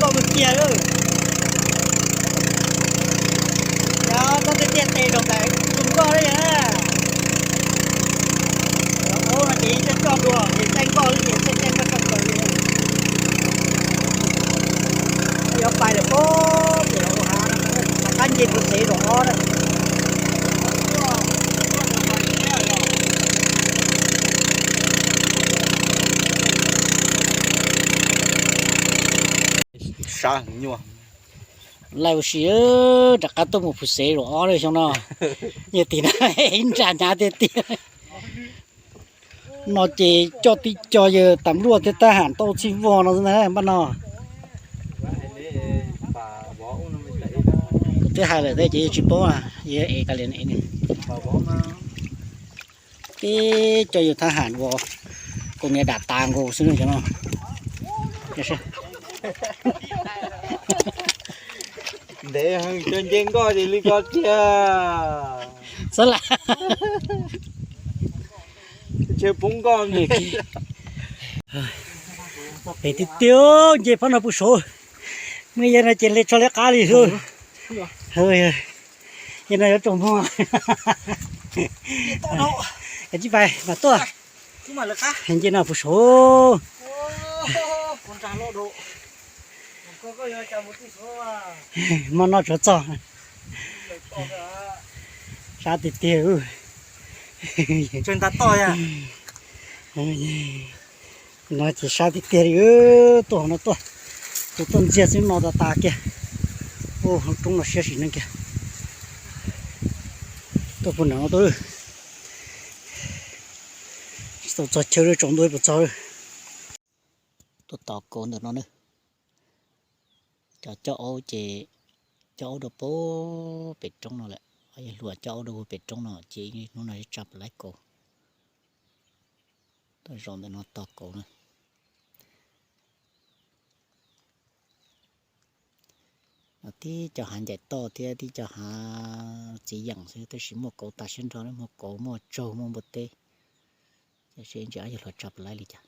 Koj mus kiag lawm. Yog koj tiag tiag tes rau ntawm tus nkoj lawm yog na. Ub no ces coj coj dua ces caij nkoj ces caij caij nkoj tau plaws li. Yuav pais lawm pob ces rov qab nce puag tsev zaum ob na. Sab heev nyuaj. Laj ua si rov qab tuaj mus puag tsev zaum ob lawm xyoo no. Yog tim no ib nra hnyav tiag tiag. No ces coj tib co yawg tas luaj thiab thab ham tau txhij vog no xwb ntag npaj no. Kuv twb hais lawm thiab ces yawg tsis paub, yawg ev kav liam. Tib co yawg thab ham uas kuv niam dam tas nkaus xwb no. Ntev heev, cov nce nkoj ces li ko tiag. Xab lam. Ntshe poob nkoj. Pem tiag tiag, nce phab no pw saud. Muaj yawg no ces li tso liab qab li xwb. Yawg no yuav tsaus muag. Kav tsij pais mam tuaj. Nce no pw saud. Hmo no tsuav txog. Sab tiag tiag. No ces sab tiag tiag li. Tuaj hauv no tuaj, tus tuaj ntxiag xwb no tas tas kiag. Ua hauv roob no siab sim neej kiag. Tuaj puag nram no tuaj. Tsis tau txog chaw li, tsaus ntuj puas txog. Tuaj tos kauv ntawm no na. Cov coj aub ces coj aub rau puag pem roob no lawm. Yawg hluas coj aub rau puag pem roob no ces hnub no tsa pem laib kauv. Tuaj zaum ntawm no tos kauv na. Tib co hav ncaim toj thiab tib co hav txiv yeem xwb, tab sis muaj kauv tas siab nrho, muaj kauv muaj tsaug muaj npua teb. Ces seb ntsis ob yawg hluas tsa pem laib li cas.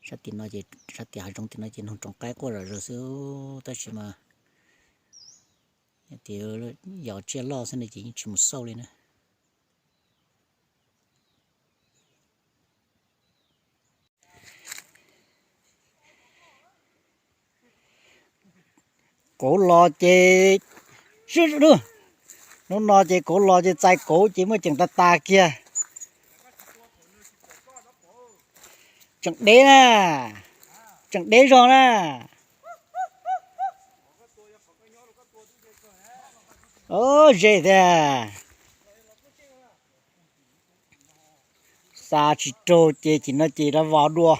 Sab tim no ces, sab tim hav zoov tim no ces noog tsoom qaib quaj zom zaws xwb, tab sis mas yog tsiaj loj xwb no ces yeej tsis mus xauj li na. Kauv los ces, hnub no ces kauv los ces txais kauv ces muaj ceem tas tas kiag. Tseem deb na, tseem deb zog na. Ze tiag. Xa tsis raug ces tim no ces lawv vos dua.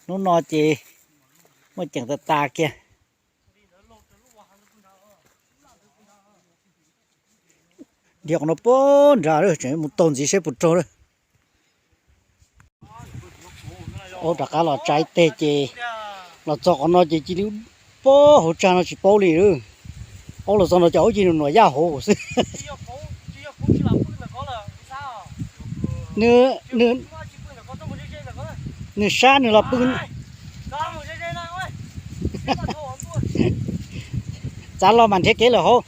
Hnub no ces muaj ceem tas tas kiag. Dhia qhov no puag nrad lawm, tseem mus taug ntxiv seb puas raug lawm. Aub rov qab los tsa ib teg ces los txog qhov no ces cia li puag hauv tsag no tsis paub li lawm. Aub los txog no ces aub cia li nuam yaj hauv xwb. Nws sab nws los pw. Txav los mam nrhiav kev lawm hauv.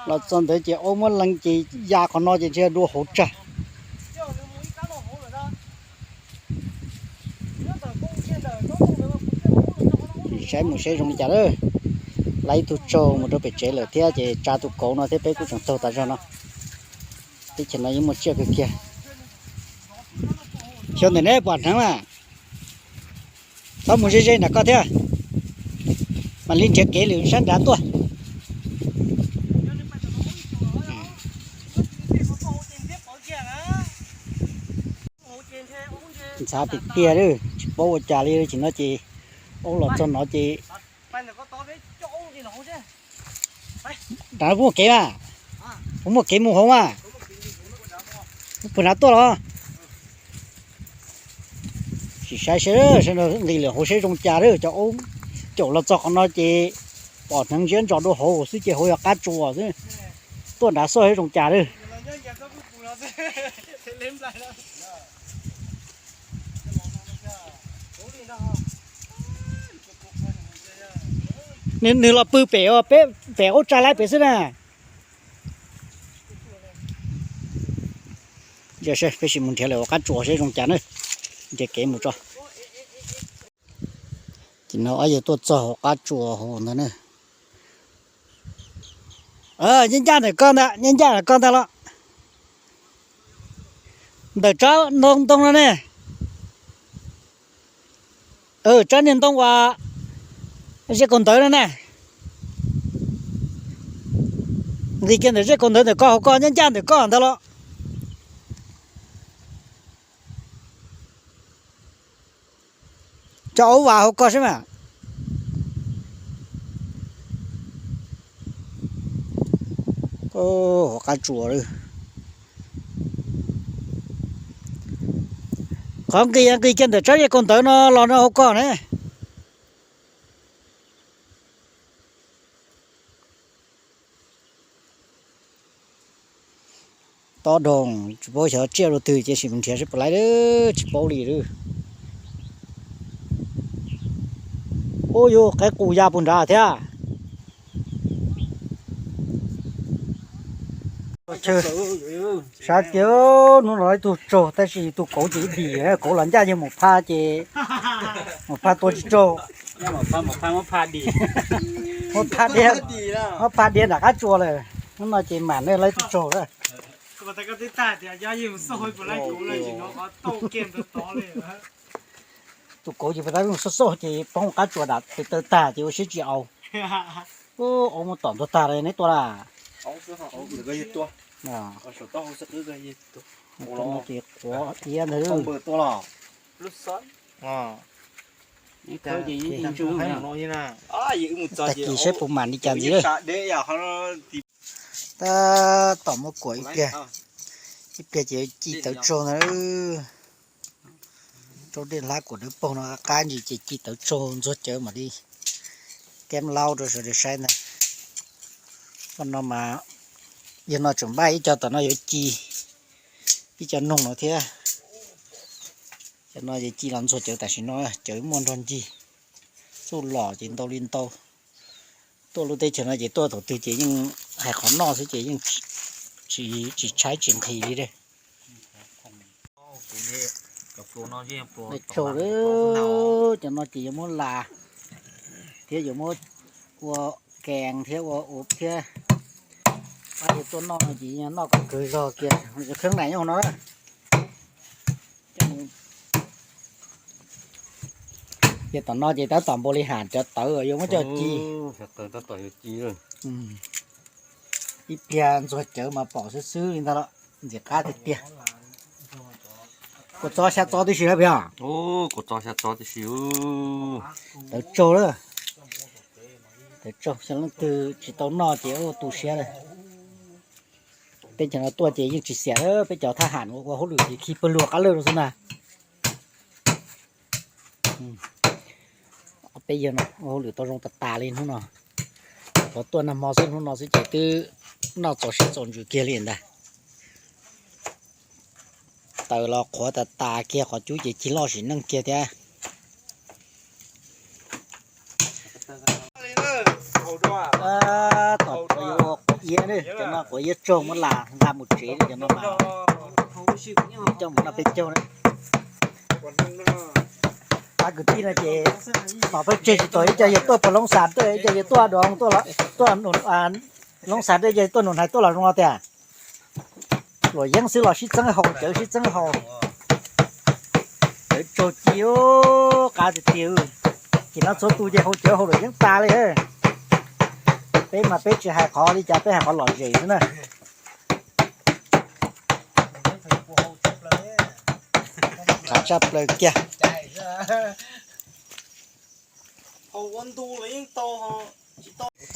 Los txog ntawd ces aub muab lees ces ya qhov no ces ntshe dua hauv tsag. Saib mus saib zoo li cas lawm. Lawv ib tug tsaug mus rau pem tsev lawm thiab ces tsa tus kauv no thiab peb kuj tseem taug tas zog no. Teb chaws no yeej muaj tsiaj kawg kiag. Xyov ntawm neb pom hneev na. Txhob mus ze ze nram koj thiab. Mam li nrhiav kev lwm sab nrad tuaj. Ntxhab tiag tiag li, tsis paub ua cas li, tsis no ces aub los txog no ces nrad puas muaj kev mas, puas muaj kev mus hauv mas, puas nrad tuaj los. Sim saib seb, nqis lawm hauv seb zoo cas lawm, cov aub caum los txog qhov no ces pom hneev ntsiab ntsos dua hauv xwb ces hauv yog qab tsuas xwb. Tuaj nrad xwb seb zoo cas lawm. Nws los pw pem, pem ub tsa laib pem xwb na. Peb sim mus nrhiav lawm hauv qab tsuas seb zoo cas na. Nres kev mus tso. Ces no ob yawg tuaj txog hauv qab tsuas hauv ntawd na. Nyob ncaj ntawm ko ntag, nyob ncaj ntawm ko ntag los. Ntawm tsob ntoo ntoo no ne. Tsob niag ntoo uas zej kaus ntawd no ne. Nqis kiag ntawm zej kaus ntawd ntawm ko hauv ko nyob ncaj ntawm ko ntag los. Cov aub vas hauv ko seb mas. Hauv qab tsuas. Qhov nqis nqis kiag ntawm tsob zej kaus ntawd no los no hauv ko ne. Tob doog tsis paub xyov tsiaj rau twg ces sim mus nrhiav seb puas laib, tsis paub li lawm. Ub, yus qe qus ya puag nrad thiab. Saib tias hnub no ib tug tsaug tab sis tus kauv ces ib dim, kauv los ncaj yawg mus phaj ces mus phaj tua tsis tsaug. Muab phaj diav, muab phaj diav nram qab tsuas lawm. Hnub no ces mam nej laib tus tsaug na. Tus kauv ces pas tab xauj xauj ces poob qab tsuas dam tes taw tag ces ua siab tsis au. Ub, muab tom ntuag tag li neb tua lawm. Ces quav iab ntag. Tag kis saib puas mam li cas ntxiv lawm. Tab tom muab kuam ib pliag, ib pliag ces ci tawv tsaug ntag. Rau dej hlab kuam dawb paug no qab ntsis ces ci tawv tsaug ntxuag cawv mam li keb laub rau sawv daws saib ntag. Koj no mas, yog no tseem npaj ib co tom no yuav ci, ib co noog no thiab. Cov no ces ci los ntxuag cawv tam sim no, cawv muaj nrog ncig, txuj lom ces ntau li ntau. Tuaj lub teb chaws no ces tuaj thaum twg ces yeej hais qhov noj xwb ces yeej tsis tshaib tsis nqhis li. Tsaug, cov no ces yuav muab las thiab yuav muab ua kees thiab ua ub thiab. Yog tuaj noj no ces noj kom kawg zog kiag, kheeb nam nyob hauv no na. Ces tom no ces tab tom npaum li has cov tawv yuav muab coj ci. Ib pliag ntxuag cawv mas pom xwb xwb li ntag los ntxim qab tiag tiag. Kua txob xyab txob tib si na pig. Kua txob xyab txob tib si. Tawv tsaug lawm. Tawv tsaug, xyov leej twg tsis tau noj ces ua tu siab lawm. Teb chaws no tuaj ces yeej tsis xiam lawm, peb cov thab ham ua hauj lwm ces khi pawg lug qab lawj rau xwb na. Peb yawg no ua hauj lwm tau zoo tas tas li hnub no. Thaum tuaj nag hmo xwb, hnub no xwb ces twb noj txaus siab txaus ntsws kiag li ntag. Taws los qhuav tas tas kiag, qhov cub ces cig loj sim neej kiag thiab. Tom yuav ua quav iab, cov no quav iab tsaug muab las nqa mus tsev cov no mas. Coj mus noj peb caug na. Pab kwv tij no ces pom peb tseg tsis tau, ib co yawg tuaj puag Loob Xas, ib co yawg tuaj Doo, tuaj Loob Xas, ib co yawg tuaj Nus Nais tuaj los zoo no tiag. Luam yeeb xwb los sib txeeb haus, cawv sib txeeb haus. Cawv tsaug ci, qab tiag tiag. Ces no txhua tus ces haus cawv haus luam yeeb tas li. Peb mas peb tsis hais qhov li cas, peb hais qhov lom zem xwb na. Qab tshaj plaws kiag.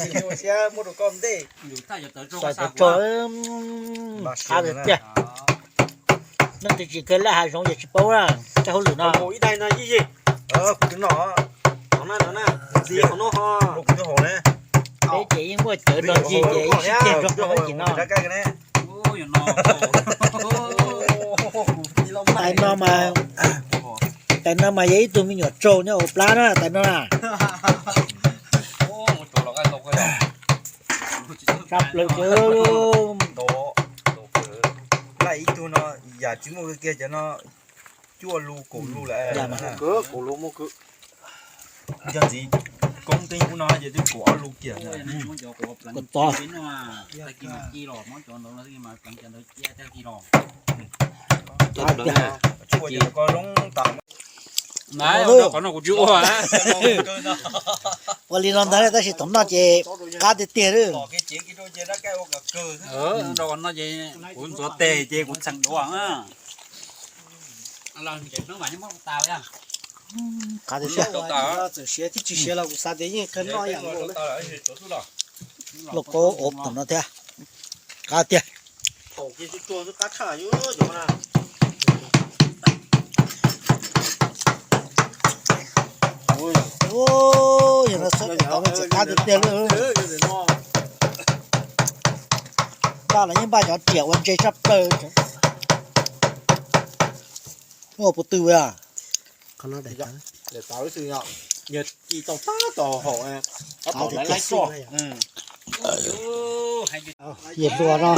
Xav cawv tsaug, qab tiag tiag. Leej twg tsis kawg laj hav zoov ces tsis paub na, cov hauj lwm no. Peb ces yeej muaj cawv nrog ncig ces yeej sib ceg nrog qhov ces no. Tais no mas, tais no mas yog ib tug me nyuam tsaug nyob hauv plab na, tais no na. Tshaj plaws kawg. Laj ib tug no yam tsis muaj kiag cov no, cuaj lu kaum lu lawm. Yog ntxiv, koob teeb ub no ces twb kaum ob lu kiag. Kaum tod. Ua li no ntag tab sis thaum noj ces qab tiag tiag lawm. Kuv ntxuav tes ces kuv txheem duav. Qab tiag tiag. Txawm siav thiab tsis siav los kuv xav tias yeej kawg noj ib yam nkaus. Lauj kaub ov thaum no thiab. Qab tiag. Yog no xob tau me ntsis qab tiag tiag lawm. Npaj los yeej npaj cov riam ua ntse tshaj plaws. Ua puas tw a? Yawg hluas no,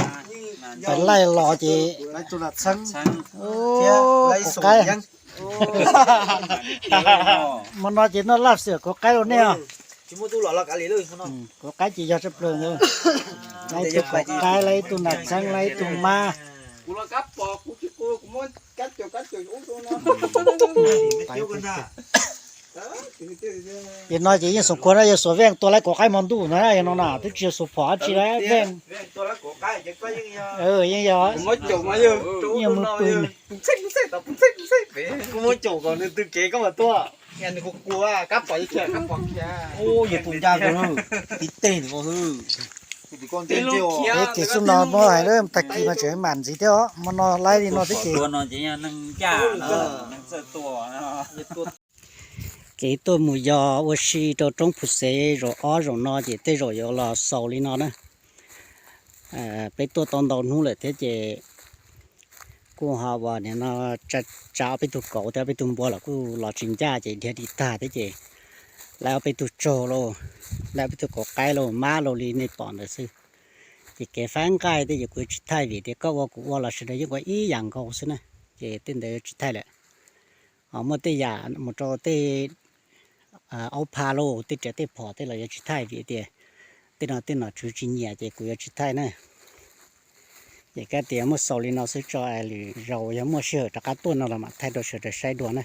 pais laij los ces kuv qaib. Hmo no ces noj laj xwm kuv qaib rau nej os. Kuv qaib ces yog tshaj plaws ntawd. Laib ib tug kuv qaib, laib ib tug nas txheeb, laib ib tug mab. Yog no ces yeej xoom khuav na, yog xuas veej tua laib kuv qaib hmo ntuj na, yog no na twb tsis yog xuas phom dab tsi lawm, veej. Yeej yog, yeej mus pw. Kuv muab caum kom nws tw kev koj mam tuaj. Yog tus ncaj kawg, tib teg nws ko hwb. Ces xub no muab hais lawm, tag kis no tseem mam ntxiv thiab os, hmo no laib li no thiab ces. Kev tuaj mus yos ua si rau roob Phu Xev zaum ob zaum no ces tej zaum yuav los xaus li no na. Peb tuaj tau ntau hnub lawm thiab ces kuj ho uas nim no tsa ob peb tug kauv thiab ob peb tug npua los kuj los tsis ncaj ces dhia dim tag thiab ces laib ob peb tug tsaug lauj, laib ob peb tug kauv qaib lauj, mab lauj li nej pom ntawd xwb. Ces kev faib nqaij tej ces kuv yuav tsis thaij vim tias koj ua kuv ua los sawv daws yeej ua ib yam nkaus xwb na, ces tej ntawd tsis thaij lawm. Ho muaj tej yam mus rau tej aub pha lauj, tej riam tej phom tej los yuav tsis thaij vim tias tej no tej nom tswv tsis nyiam ces kuv yuav tsis thaij na. Ces kab tias muab xaus li no xwb tso, lwm zaus yog muaj sij hawm rov qab tuaj no los mam thaij rau sawv daws saib dua na.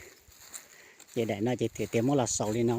Ces daim no ces tias muab los xaus li no.